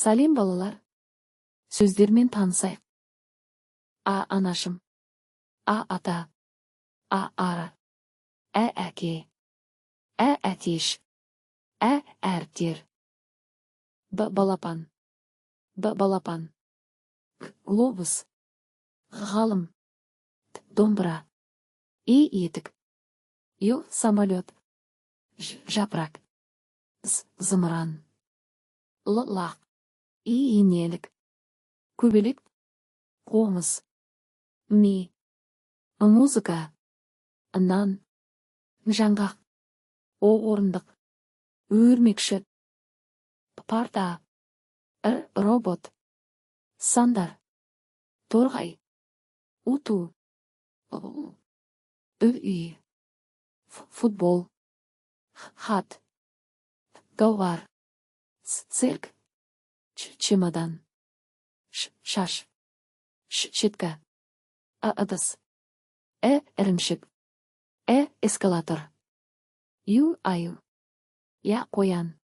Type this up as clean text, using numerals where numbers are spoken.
Сәлем, балалар! Сөздермен танысайық. А анашым, А ата, А ара, Ә әке, Ә әтеш, Ә әріптер. Б балапан, Б балапан. Г глобус, Ғ ғалым, Д домбыра, Е етік, Ё самолет, Ж жапырақ, З зымыран, Л лақ, И инелік, Көбелек, қоңыз, Ми, музыка, Нан, жаңғақ, О орындық, Өрмекші, парта, Р робот, Сандар, торғай, Уту, Ү үй, Ф футбол, Х хат, Гауһар, Ц цирк, Ч чемодан, Ш шаш, Ш щетка, А ыдыс, Э ірімшік, Э эскалатор, Ю аю, Я қоян.